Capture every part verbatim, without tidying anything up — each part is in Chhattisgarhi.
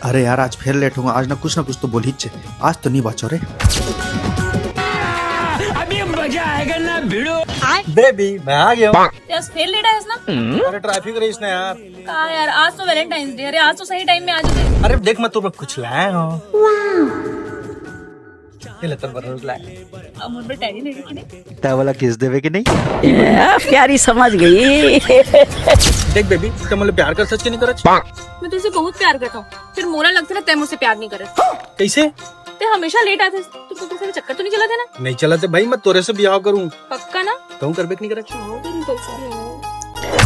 अरे यार, आज फेर लेट होगा। आज ना कुछ ना कुछ तो बोल ही चे। आज तो नहीं बाचो रे। अभी मजा आएगा ना भिड़ो। बेबी, मैं आ गया हूँ। आज फेर लेट आयस ना? अरे ट्रैफिक रही इसने यार। का यार, आज तो वैलेंटाइंस डे। अरे आज तो सही टाइम में आ जाते। अरे देख, मैं तुम्हें कुछ लाया हूँ। ये ले, तेरे पर रोज लाया। अब मुझ पर टैडी लेने की नहीं। तय वाला किस देवे कि नहीं? प्यारी समझ गई। देख बेबी, तुम मुझे प्यार कर सच के नहीं कर? मैं तुझसे बहुत प्यार करता हूँ, फिर मोला लगता है तय मुझसे प्यार नहीं करे। कैसे? ते हमेशा लेट आते, तो तू किसी चक्कर तो नहीं चला देना? नहीं चला ते भाई, मैं तोरे से ब्याह करूँ। पक्का ना? कहूँ कर बेक नहीं करे।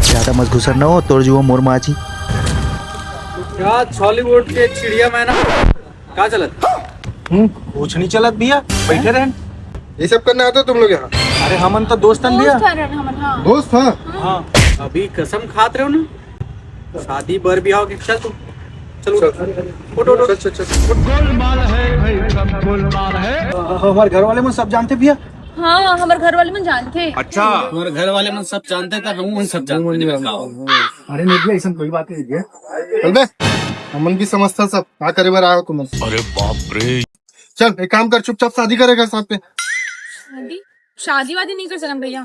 ज्यादा मत घुसर ना हो, तोर जुआ मोर माची। क्या हॉलीवुड के चिड़िया मैना? का चलत? हम्म, कुछ नहीं चलत भैया, बैठे रहन। ये सब करने आते हो तुम लोग यहाँ? अरे हमन तो दोस्त हन भैया। दोस्त हन हमन, हाँ। दोस्त, हाँ। हाँ, अभी कसम खात रहे हो ना, शादी बर भी आओगे। चल तू, चल उठ। उठ, उठ, उठ। चल, चल, चल। हमारे घर वाले मन सब जानते भैया। हाँ, हमारे घर वाले मन जानते। हमारे घर वाले मन सब जानते थे, हम उन सब जानते थे। अरे नहीं भैया, ऐसा कोई बात नहीं है। चल बे, हमन भी समझता सब। का करे बर आयो तुमन? अरे बाप रे। चल, एक काम कर, चुपचाप शादी करेगा साथ में। शादी? शादी वादी नहीं कर सकन भैया।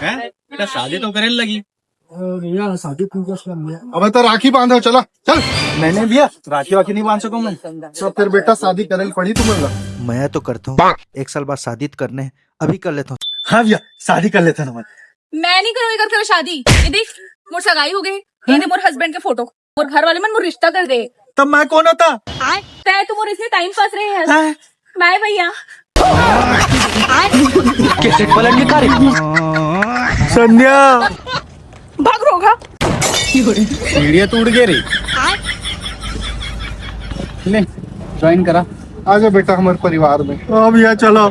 हैं? बेटा, शादी तो करे लगी। भैया, शादी क्यों कर सकते? अबे तो राखी बांधो, चला चल। नहीं नहीं भैया, राखी वाखी नहीं बांध सकूँ मैं। तो फिर बेटा, शादी करे पड़ी तुमन ला। मैं तो करता हूँ, एक साल बाद शादी तो करने, अभी कर लेता हूँ। हाँ भैया, शादी कर लेता हूँ मैं। मैं नहीं करूँगी करके शादी। ये देख, मोर सगाई हो गई। ये दे मोर हस्बैंड के फोटो। मोर घर वाले मन मोर रिश्ता कर दे। तब मैं कौन होता? तय तो मोर इसने टाइम पास रहे हैं। हाँ? बाय भैया। संध्या। भाग रोगा। सीढ़िया तो उड़ गए रे। ले, ज्वाइन करा। आ जा बेटा हमारे परिवार में। हाँ भैया, चलो।